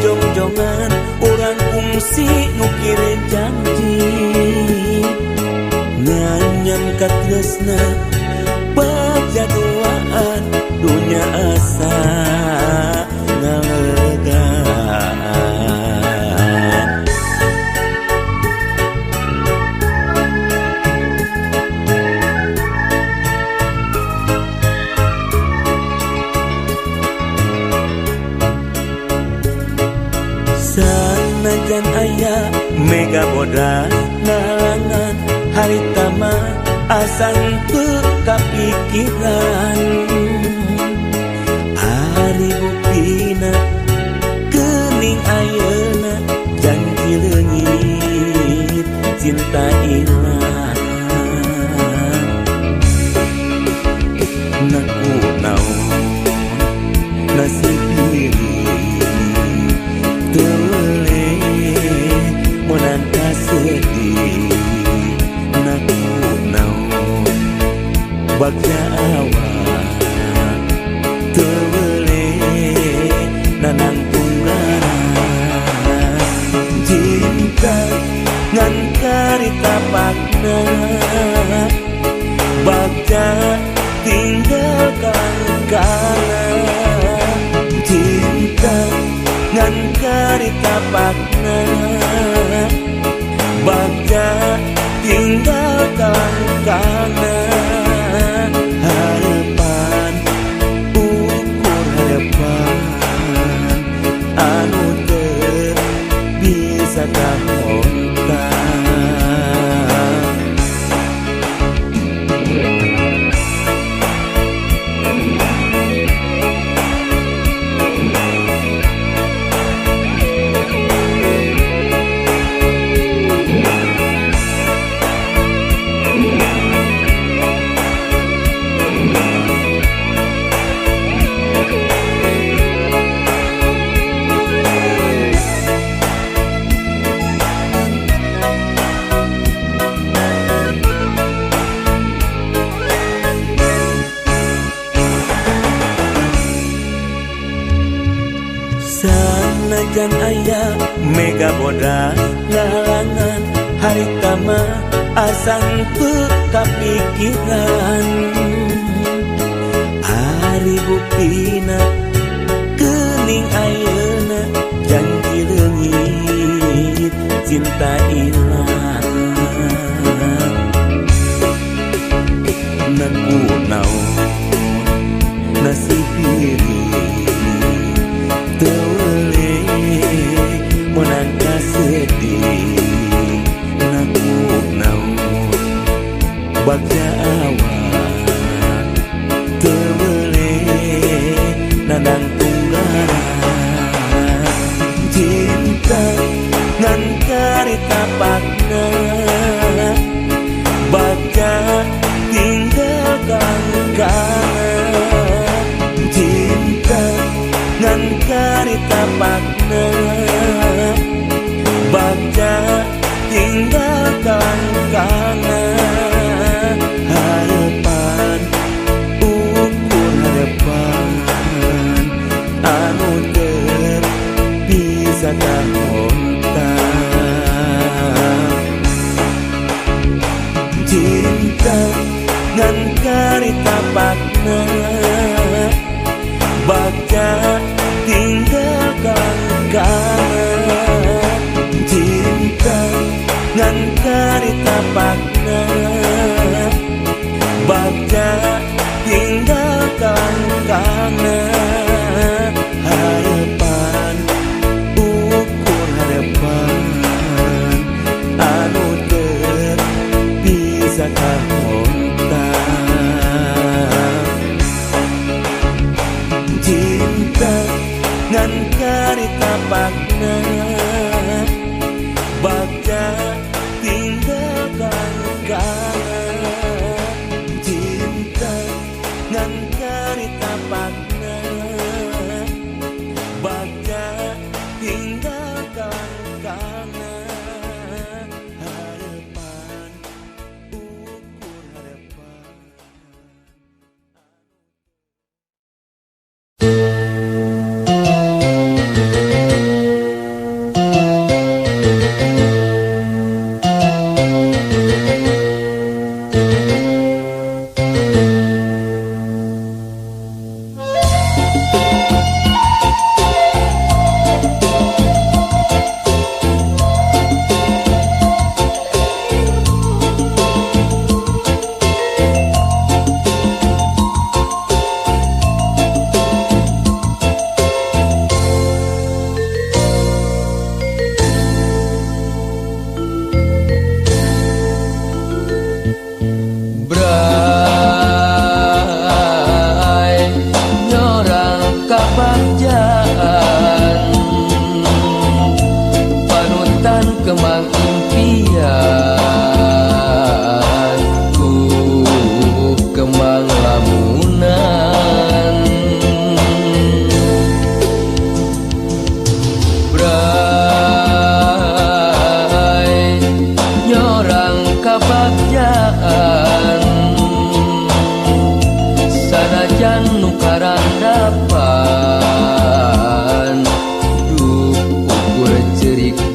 jongjongan urang kungsi ngukir janji nganyam katresna bajaduaan dunya asa ngalegaan. Sanajan aya mega bodas ngalangan harita mah asan teu kapikiran ari buktina geuning ayeuna janji leungit cinta ilang naku naon nasib diri teu weleh meunang kasedih naku naon bagja awak teu weleh nanang tunggaran cinta ngan karita pakna bagja tinggal kangkana cinta ngan karita pakna bagja tinggal kangkana harapan ukur harapan anu teu bisa kahontan. Sanajan aya mega bodas ngahalangan harita mah asan teu kapikiran ari buktina geuning ayeuna janji leungit cinta ilang naku naon nasib diri teu weleh meunang kasedih naku naon bagja awak teu weleh nanang tunggaran cinta ngan karita pakna bagja tinggal kangkana cinta ngan karita pakna bagja tinggal kangkana harapan ukur harapan anu teu bisa kahontan cinta ngan karita pakna bagja tinggal kangkana cinta ngan karita pakna bagja tinggal kangkana harapan ukur harapan anu teu bisa kahontan cinta ngan karita pakna bagja tinggal kangkana cinta ngan karita pakna bagja tinggal kangkana harapan ukur harapan.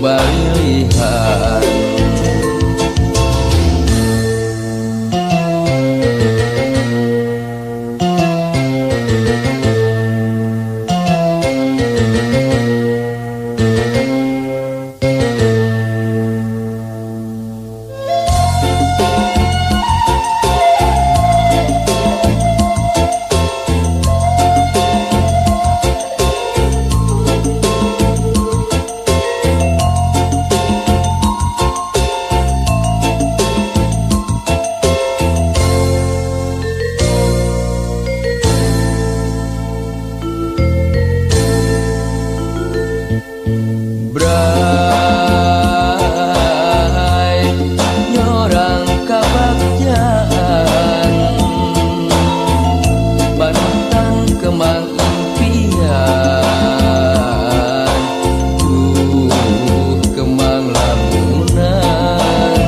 balilihan. Bray nyorang kabagjaan, panutan kemang impian, kemang lamunan.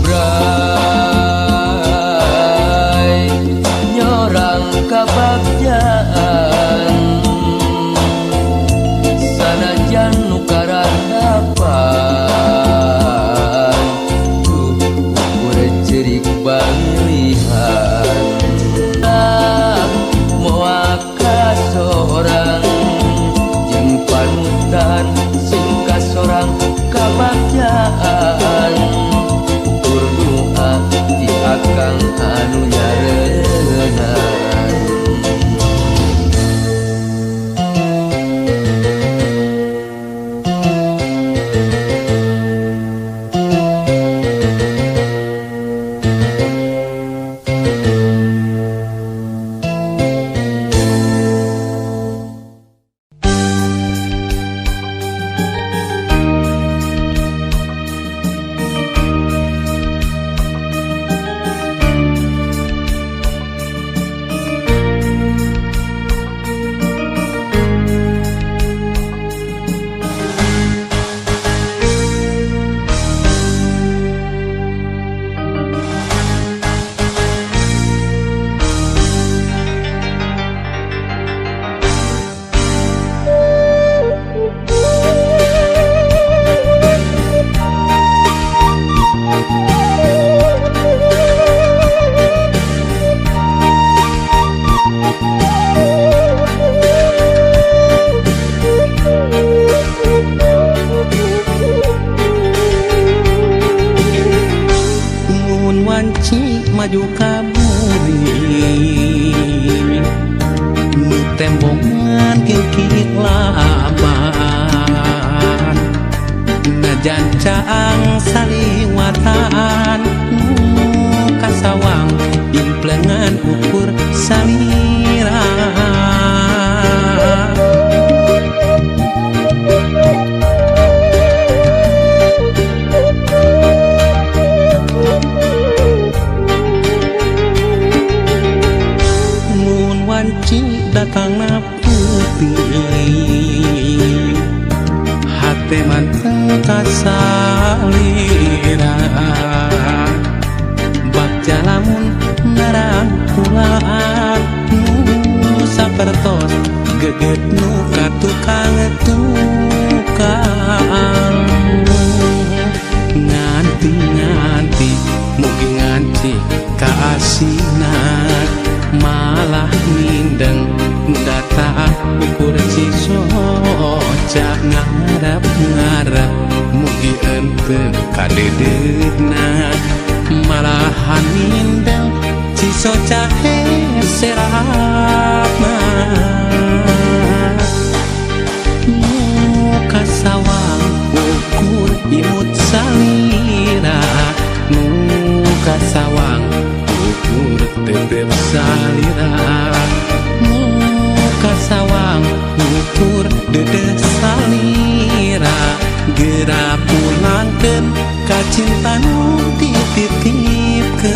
Bray nyorang kabagjaan, sanajan nu karandapan, duh ukur ceurik balilihan. Moal kasorang jeung panutan sing kasorang kabagjaan, ukur doa ti akang anu nyarenan. Maju kaburi nu tembongan kingkit laban, najan caang saliwatan nu kasawang implengan ukur salira. Datang putih hate mantep kasalira, bagja lamun narangkulan nu sapertos geget nu katukang tukang. Nganti nganti mugi nganti kaasinan malah mindeng data ukur cisoca, ngarep ngarep mugi ente kadedeuna malahan mindeng cisoca heserapna. Nu kasawang ukur imut salira, nu kasawang ukur tetep salira, nu kasawang ukur dedeh salira, geura pulangkeun ka cinta nu dititipkeun.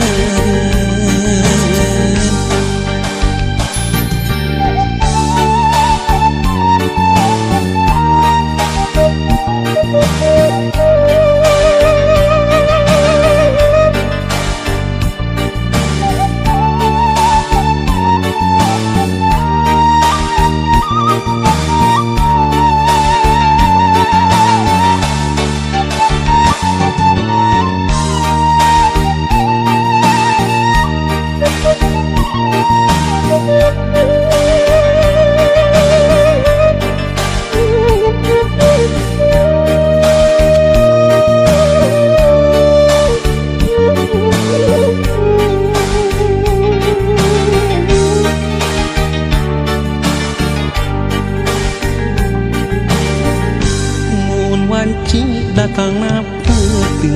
bintangna peuting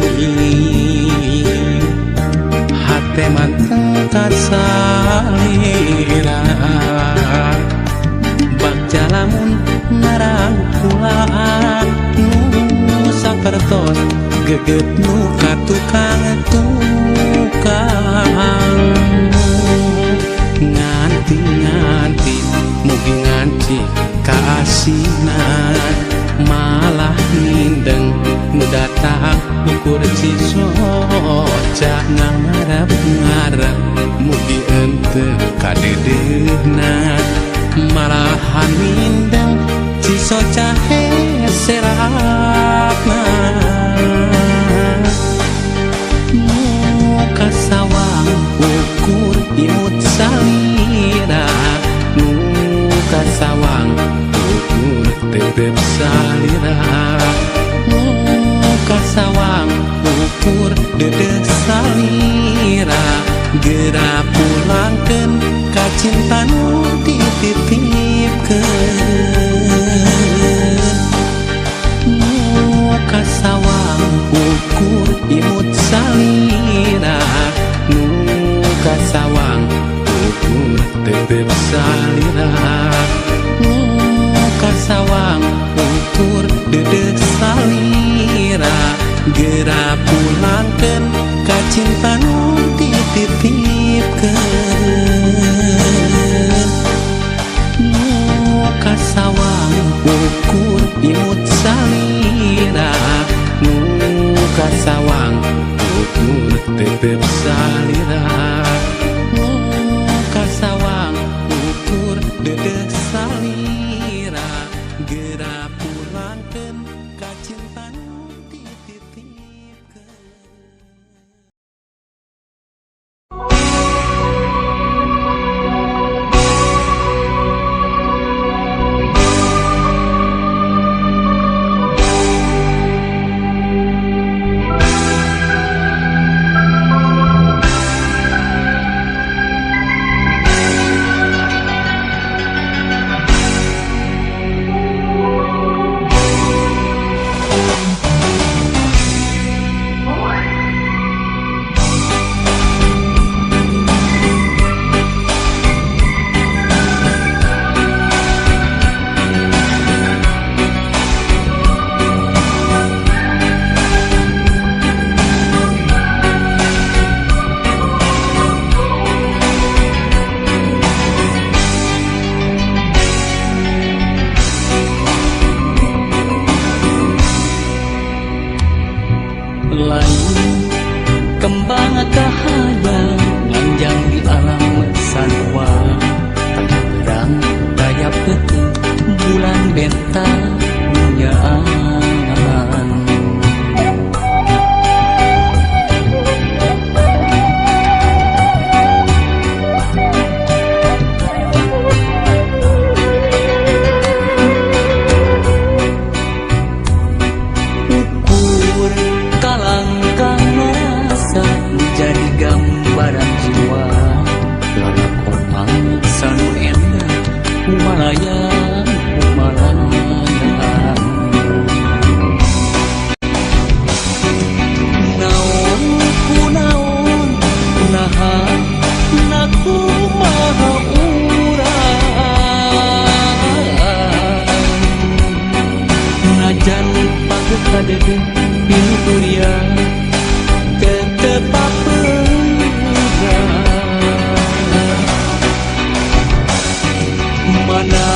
hate manteng kasalira bagja lamun narangkulaan nu sapertos geget nu ka tukang tukang nganti-nganti mugi nganti kaasinan malah nindeng nu datang ukur cisoca ngarep-ngarep mugi ente kadedehna malahan nindeng cisoca heserapna nu kasawang ukur imut salira nu kasawang ukur tetep salira nu kasawang ukur dedeh salira geura pulangkeun ka cinta nu dititipkeun nu kasawang ukur imut salira nu kasawang ukur tetep salira nu kasawang ukur dedeh salira geura pulangkeun ka cinta nu dititipkeun nu kasawang ukur imut salira nu kasawang ukur tetep salira nu kasawang ukur dedeh salira geura pulangkeun ka cinta nu dititipkeun. Lain kembang kahayang nganjang di alam sanua terang daya peuting bulan bentang dunyaan. Ukur kalangkang rasa jadi gambaran jiwa lalakon mangsa nu endah humalayang humalayang naon kunaon naha nakumaha urang najan pageut kadeudeung pinuturia tetep papeurang mana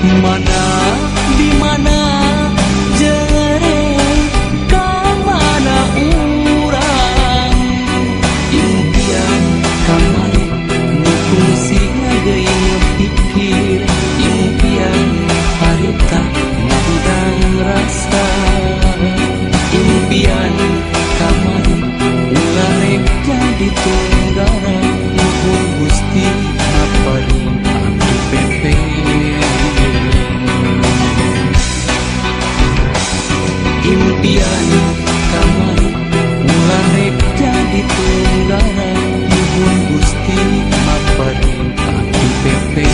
Mana di mana jereng ka mana urang impian kamari nu kungsi ngageuing pikir impian harita ngahudang rasa impian kamari ulah rek jadi tunggara nuhun Gusti mapari abdi pepe. Impian kamari ulah rek jadi tunggara nuhun Gusti mapari abdi pepe.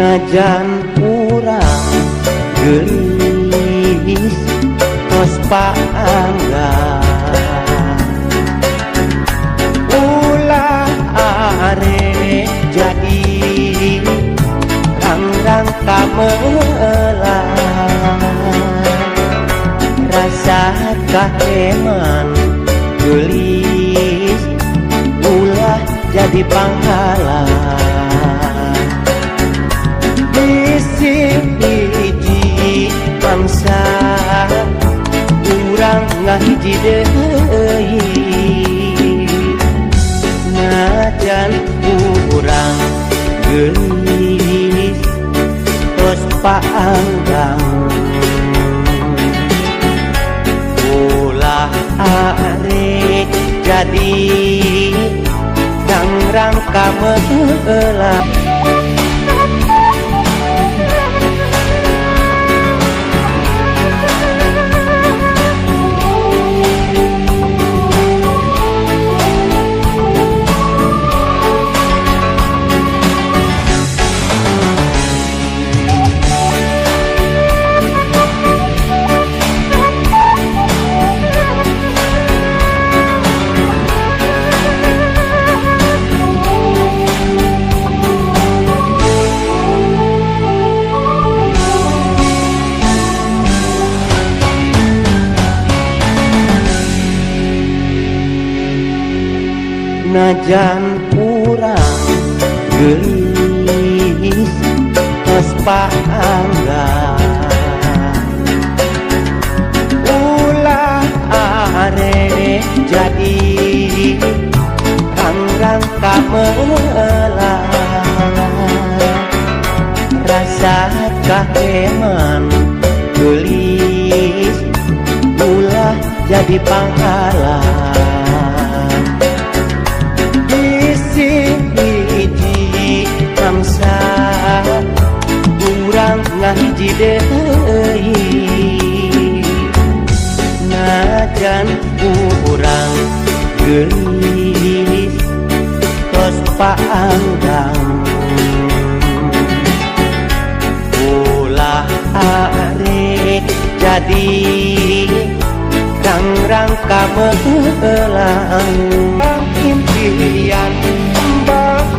Najan urang geulis tos paangga ulah are jadi rang-rang kamelang rasa kaheman geulis ulah jadi panghalang bisi hiji bangsa urang ngahiji deui najan urang geulis tos paanggang ulah arek jadi rang-rang kameula. Najan urang geulis tos paangga ulah are jadi rang-rang kamelang rasa kaheman geulis ulah jadi panghalang hiji bangsa urang ngahiji deui najan urang geulis tos paanggang ulah arek jadi rang-rang kamelang impian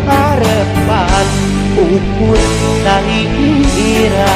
harapan ukur salira.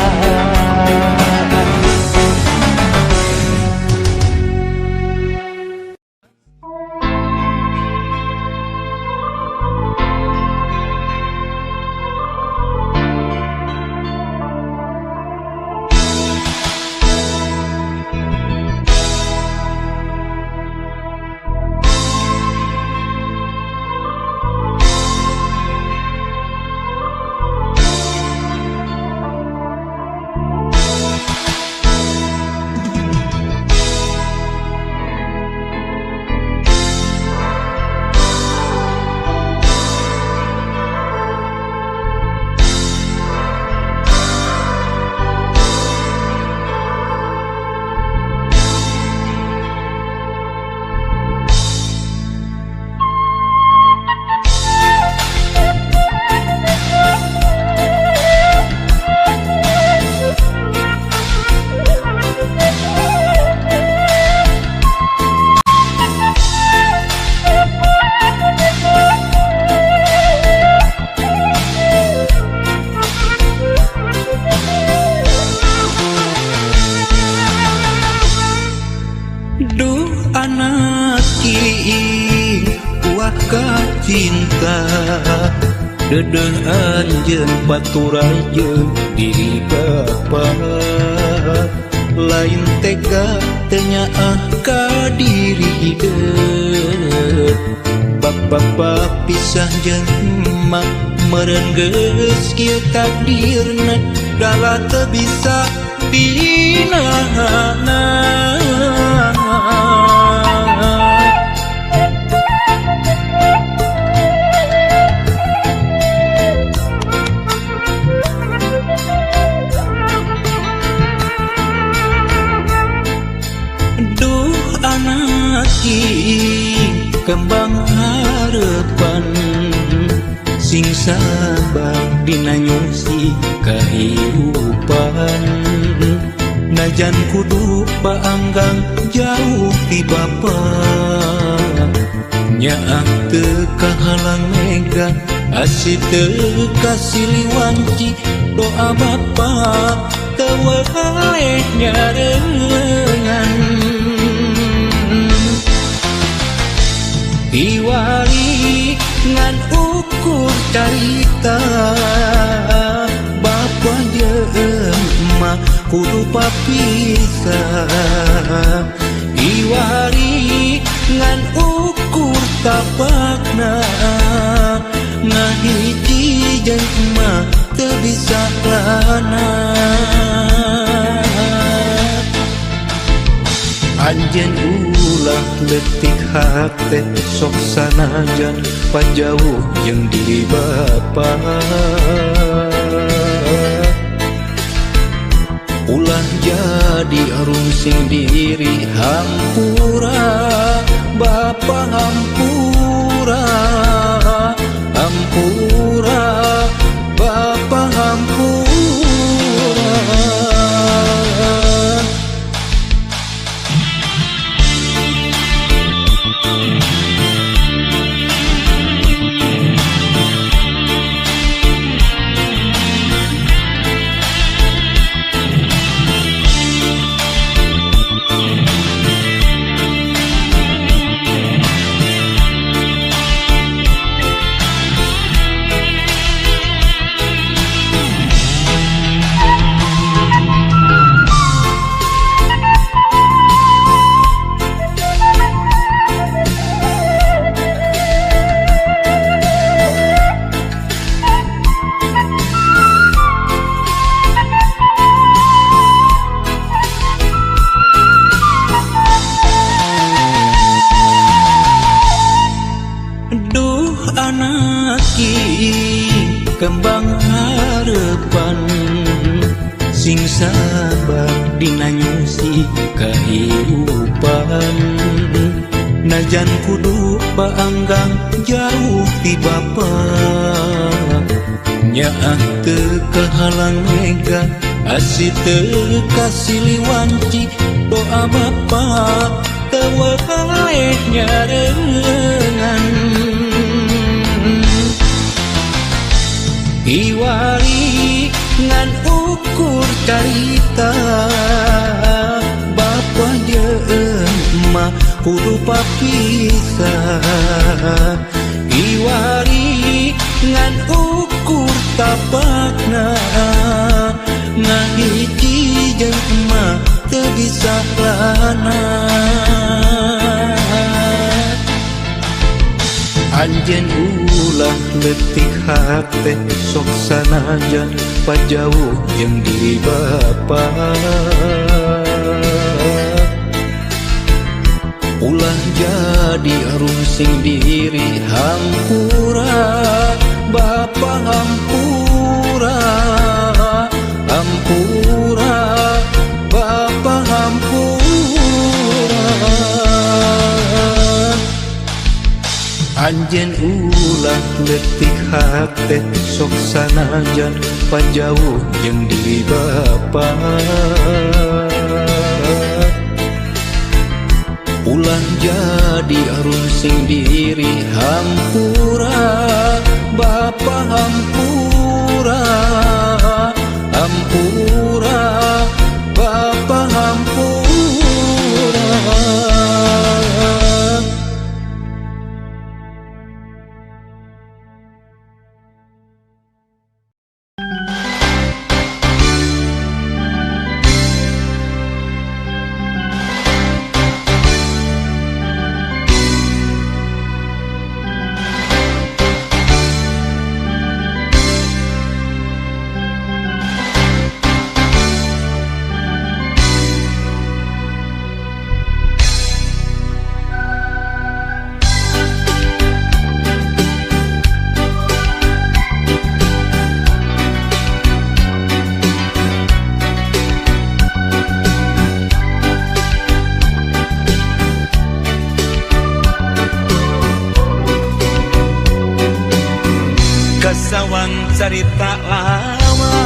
Dedeh anjeun paturai jeung diri bapa. Lain tega teu nyaah ka diri hideut. Bap-bapa pisah jeung emak meureun geus kieu takdirna dalah teu bisa dinahana. Duh anak kembang harapan sing sabar dina nyusi kahirupan. Najan kudu paanggang jauh ti bapa nyaah teu kahalang mega asih teu kasiliwanci doa bapa teu weleh nyarengan. Iwali ngan ukur carita bapa jeung emak kudu papisah. Iwali ngan ukur tapakna ngahiji jeung emak teu bisa lana. Anjeun ulah leutik hate sok sanajan panjauh jeung diri bapa. Ulah jadi rungsing diri hampura bapa hampura hampura bapa hampura. Duh anak kembang harapan sing sabar dina nyusi kahirupan. Najan kudu paanggang jauh ti bapa nyaah teu kahalang mega asih teu kasiliwanci doa bapa teu weleh nyarengan. Iwali ngan ukur carita bapa jeung emak kudu papisah. Iwali ngan ukur tapakna ngahiji jeung emak teu bisa lana. Anjeun ulah leutik hate sok sanajan pajauh jeung diri bapa. Ulah jadi rungsing diri hampura bapa hampura hampura bapa hampura. Anjeun ulah leutik hate sok sanajan panjauh jeung diri bapa. Ulah jadi rungsing diri hampura bapa hampura hampura bapa hampura. Carita lama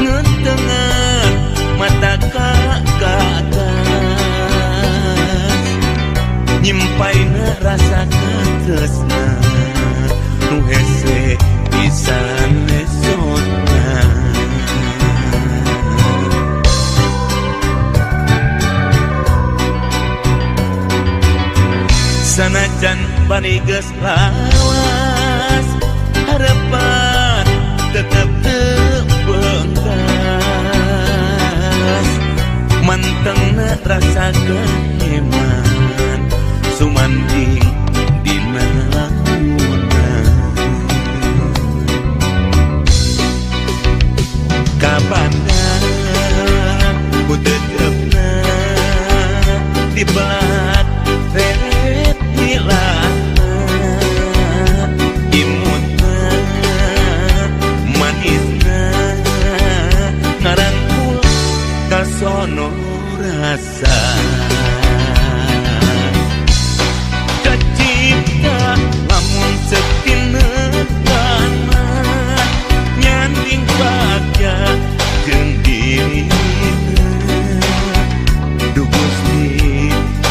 ngentengan mata ka atas nyimpaina rasa katresna nu hese pisan lesotna. Sanajan bari geus lawas harapan tetep teu beungkas mantengna rasa keheman sumanding dina laguna. Kabanda ku tetepna dibelat reret hilangna imutna manisna ngarangkul kasono rasa. Kacipta lamun setinetana nyanding bagja jeung dirina duh Gusti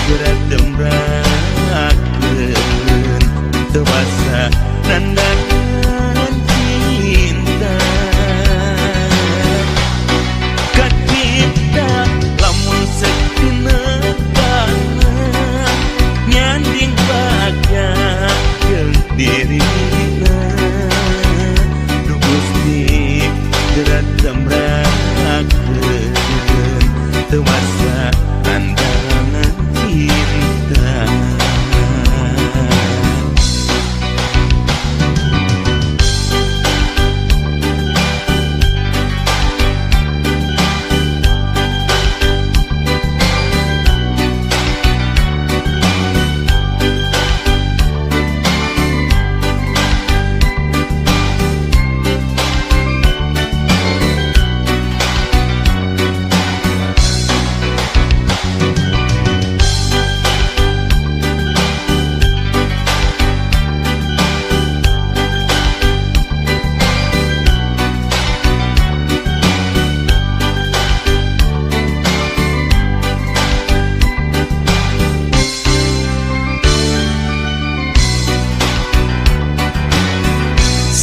geura tembrakeun teu basa nandangan cinta. Kacipta lamun setinetana nyanding bagja jeung dirina duh Gusti geura tembrakeun teu basa nandangan cinta.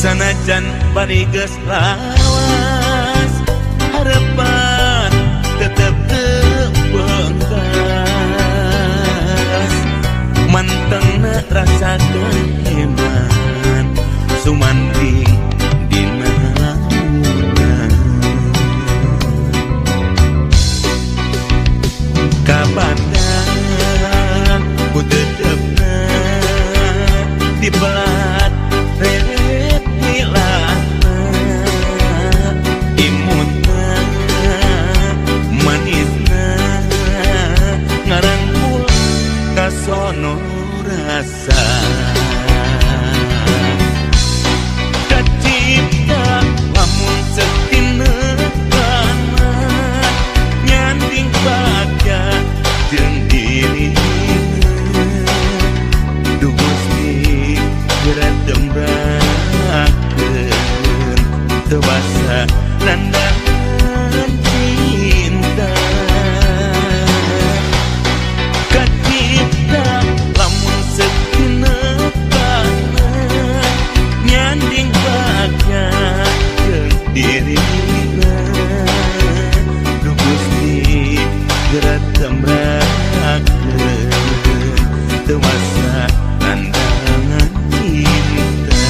Sanajan bari geus lawas harapan tetep teu beungkas mantengna rasa keheman sumanding dina laguna. Kabanda ku tetepna dibelat reret hilangna imutna manisna ngarangkul kasono rasa. Kacipta lamun setinetana nyanding bagja jeung dirina duh Gusti geura tembrakeun teu basa nandangan cinta. Kacipta lamun setinetana nyanding bagja jeung dirina duh Gusti geura tembrakeun teu basa nandangan cinta.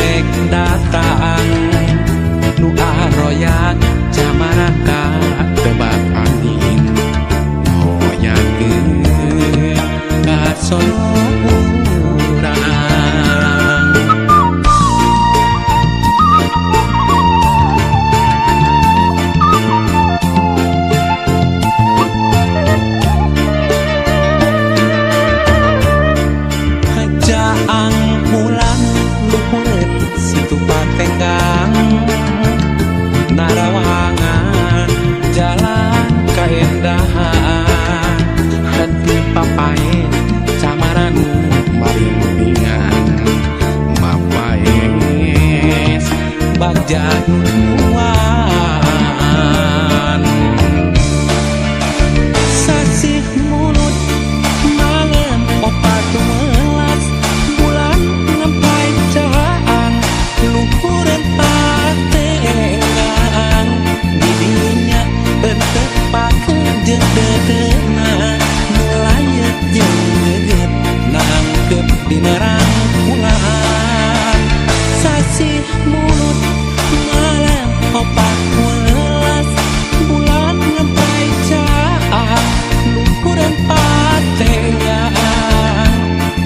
rek datang nu aroyat camaraka tebak angin hoyangkeun ka Solo urang. Jaang bulan luhureun situ patenggang narawangan jalan kaendahan hati papae camaranu marimbingan mapaes bagja nuan sasih mulut malam opat welas bulan ngempai caang luhureun patenggang didinya bentek pakeun jeung dedeuna nu layet jeung geget nangkep dina rangkulan sasih mulut malam opat welas bulan ngempai caang luhureun patenggang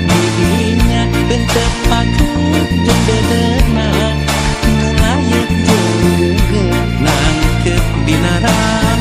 didinya bentek pakeun jeung dedeuna nu layet jeung geget nangkep dina rangkulan.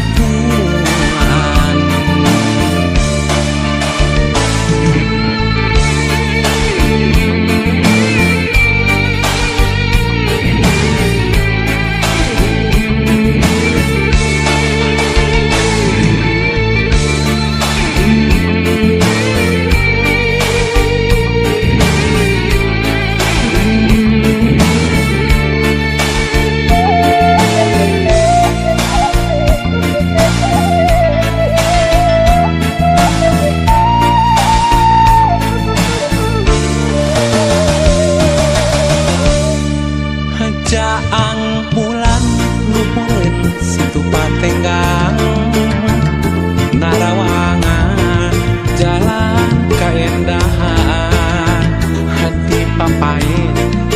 Jaang bulan luhureun situ patenggang narawangan jalan kaendahan hati papae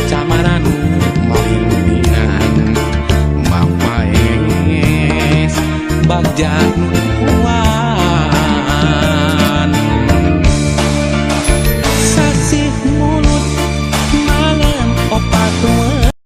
camaranu marimbingan mapaes bagja nu